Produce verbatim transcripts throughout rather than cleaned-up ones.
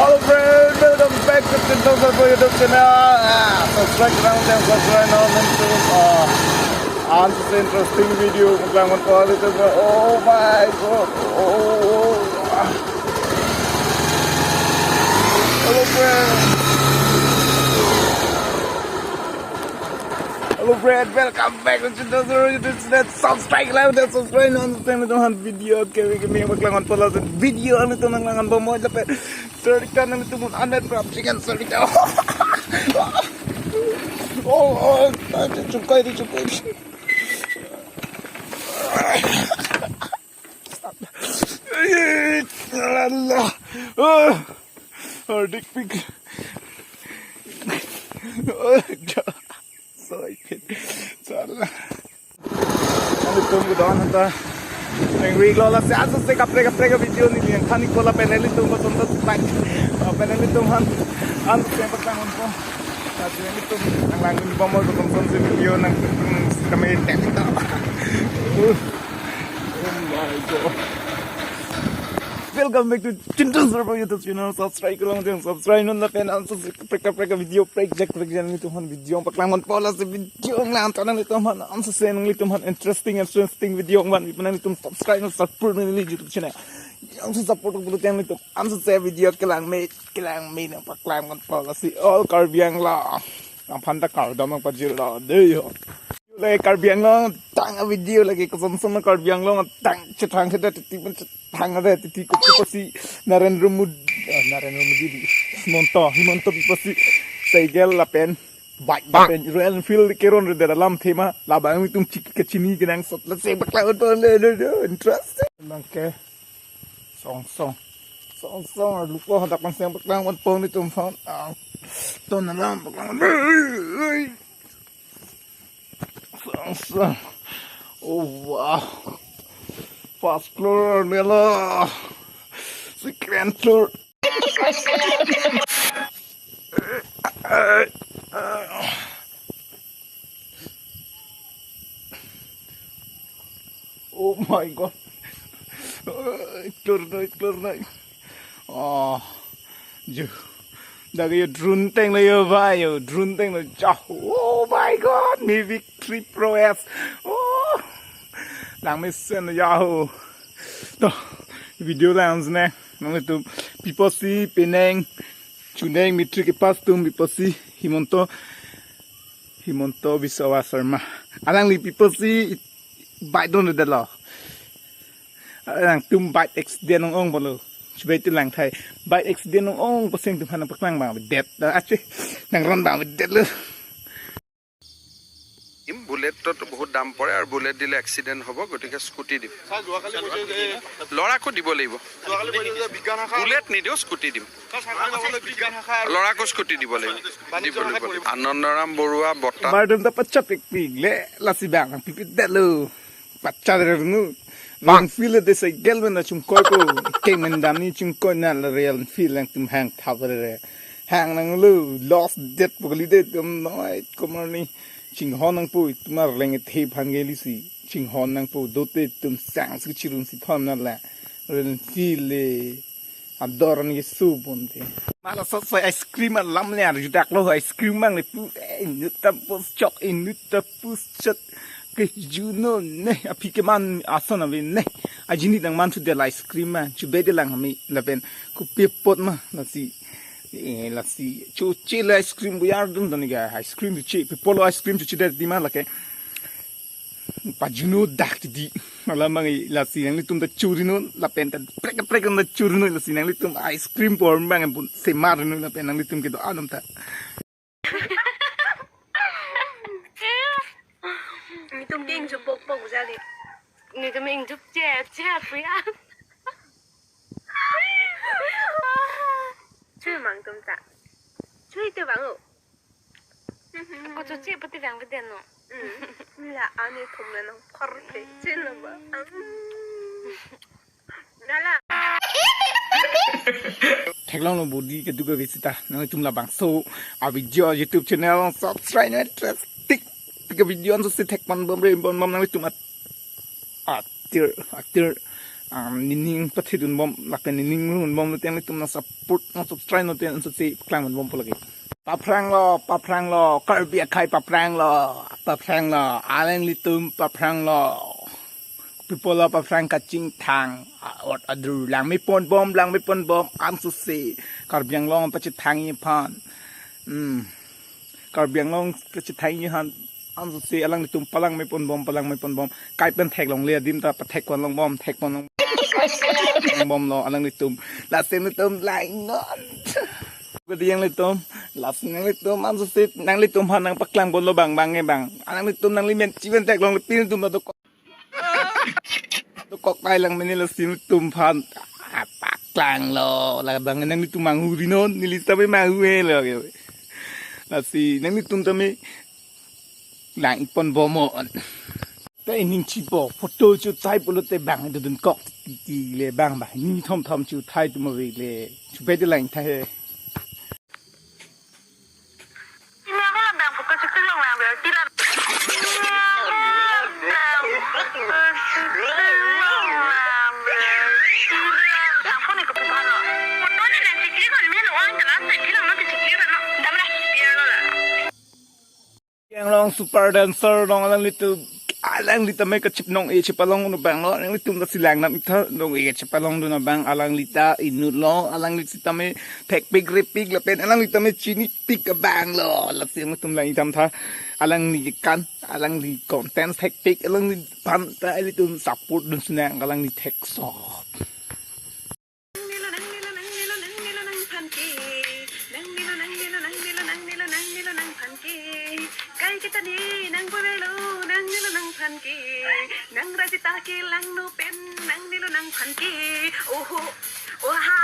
Hello friend, welcome back to Chintu Sarpo YouTube channel. Ah, subscribe lang, subscribe now, subscribe. Ah, ang sa interesting video, kailangan po dito. Oh my God. Oh. Ah. Hello friend. Hello friend, welcome back to Chintu Sarpo YouTube channel. Subscribe lang, subscribe now, subscribe now, video kami kami kailangan po lang video ang ito nang langan po mo dapat. Sorry ka nang tumon anet prap chicken sorry ka. Oh, oh, ah, chungkai di, chungkai di. Allah. Oh, oh, dick pic. Oh, ja. Sorry. Salah. Nanglitum kedo-an ta. Nang ring lo lasi aso se kaprek kaprek video neli nangthan-ik po lapen nanglitum kosonta sepak. Lapen nanglitum aphan an se paklangponpo. Lasi nanglitum nang lang ni bomol kosonsi video nang kami thank you. Uh. Oh my God. Welcome back to Chintu Sarpo YouTube channel. Subscribe lang, subscribe non lapen an se kaprek kaprek video prek jak prek jan nanglitum aphan video paklangponpo lasi video lang ta nanglitum aphan an se nanglitum aphan interesting interesting video man nanglitum subscribe non support neli YouTube channel. Yang su support pulo nanglitum an se video kelang me kelang me nang paklangponpo lasi all Karbi Anglong. Ang phanta kardom ang pajir lo de yo. Lake Karbi Anglong tang a video lake kosonson Karbi Anglong tang chetang keda titi pen chetang ada titi kopi pasi Narendra Modi, ah, Narendra Modi di. Himanta, Himanta pi pasi cycle lapen bike lapen Royal Enfield keron rede alam thema labang itum chiki kachini kenangsot lasi paklangponpo le le le interesting. Nangke song song song song luko hadak panseng paklangponpo nanglitum aphan. Ah, ton alam paklangponpo. Song song. Oh wow. First floor nelo. Second floor. Oh my God. Klur noi, klur noi. Oh. Ju. Dak yo drone teng lo yo ba yo drone teng lo jah. Oh my God, Mavic three Pro S. Oh. Lang mesen lo ya ho. To video lang ne. Nang itu pi pasi penang chuneng matric pass atum pi pasi Himanta Himanta Biswa Sarma. Alangli pi pasi bike don de lo. Alangtum bike accident ong ong pulo. Chubai tu lang thai. Bike accident ong ong paseng atum aphan paklang bang det. Ache nang ron bang det lo. ইম বুলেটত বহুত দাম পৰে আৰু বুলেট দিলে এক্সিডেণ্ট হ'ব, গতিকে স্কুটি দিম। ছাৰ, যোৱাকালি কৈছে যে এই ল'ৰাকো দিব লাগিব। যোৱাকালি কৈছে যে বিজ্ঞান শাখা বুলেট নিদিওঁ, স্কুটি দিম। ছাৰ, ছাৰ, ছাৰ, বিজ্ঞান শাখা আৰু ল'ৰাকো স্কুটি দিব লাগিব। বাণিজ্য দিব শাখাত লাগিব। পৰিব। আনন্দৰাম বৰুৱা বৰ্তা Bardom ta pachap pik pik le lasi bang pipit det lo. Pachar nu. Bang. Nang feel de cycle mena chungkoi ko. Ke mendam ni chungkoi na la Royal Enfield nangtum hang thabre. Hang nanglo lost det pokoli de tum noi komar ni chinghon nangpo itum arleng the bhang geli si. Chinghon nangpo dote tum sang si chirun si thon na la. Royal Enfield le. Ador ni su bonte. Mala sot soi ice cream alam le arjudak lo ice cream mang le pu eh, inut ta pus chok inut ta pus chot ke juno ne aphi ke man ason ave ne ajini dang man su de la ice cream ma chu be de lang ami lapen ku pe pot ma lasi eh, lasi chu che la ice cream bu yar dun dun ga ice cream chu che pe polo ice cream chu che de di ma lake. Pajuno dak di. Alam mang lasi nanglitum ta churino lapen ta prek prek ta churino lasi nanglitum ice cream por mang pun semar no lapen nanglitum kedo anam ta. Nitum ke ingjup pok pok jali. Nitum ingjup che che puya. Chui mang tum ta. Chui te bang o. Ko cho che pati bang beden no. La ani thum le nang phar te chin lo ba. Nala. Theklong lo bodi ke duga visita. Nangtum labangso a video YouTube channel subscribe ne tres tik tik video anso si thek pan bom re bom bom nangtum at atir atir um, nening pathidun bom, lapen nening run bom lote nanglitum nang support, nang subscribe lote ansose paklang bom po lagi. Paphranglo, paphranglo, Karbi akhai paphranglo, paphranglo, alanglitum paphranglo. People lo paphrang kachingthang, a-ot adru, langme pon bom, langme pon bom, ansose Karbi Anglong pachethangji aphan. Hmm. Karbi Anglong pachethangji aphan ansose alanglitum palangme pon bom, palangme pon bom. Kai pen theklongle adim ta pathek pon long bom, thek pon long bom lo alanglitum. Lasi nanglitum langnon. Kadi nanglitum, lasi nanglitum ansose nanglitum aphan nang paklang ponlo bang bang ke bang. Alanglitum nangli men chiven theklongle pin tum ta dokok. Dokok tai lang mene lasi nanglitum aphan. Ah, paklanglo, la bang nanglitum manghu dinon, neli sitame manghu helo. Lasi nanglitum tame lang pon bomnon. Te ining chipo, photo chuthai pulote bang dodun kok titi le bang bang. Ni thom thom chuthai tum ave le. Chupe de lang thai he. Karbi Anglong super dancer along alanglitum, alangli tame kachip nong-e chepalongdun abang lo, alanglitum ta si langnam ik tha, nong-e chepalongdun abang, alangli ta inut lo, alangli sitame thekpik repik lapen alangli tame chinipik abang lo, lasi nanglitum lang ik tha, alangli kan, alangli content thekpik, alangli aphan ta ilitum support dun sinang, alangli theksop. Kai kita ni nang bore lo, nang nilo nang phan ke, nang rajita ke langno pen, nang nilo nang phan ke. Oho, oha,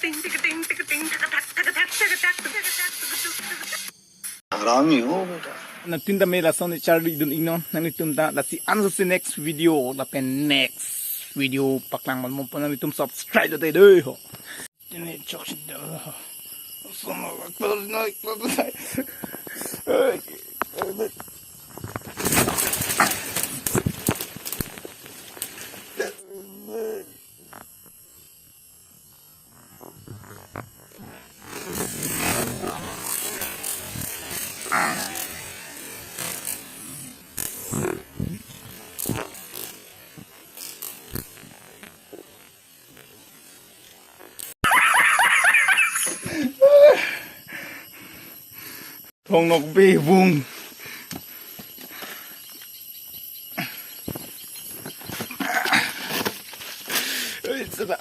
ting tik ting tik ting, thak thak thak thak thak thak thak thak. Harami ho beta. Nangtum tame lason charlidun iknon, nanglitum ta lasi ansose next video lapen next video paklang mal mo pon nanglitum subscribe lote dei ho. Ini chok si dei ho. Sama waktu naik, naik. Thong nok be bung. Oi, sana.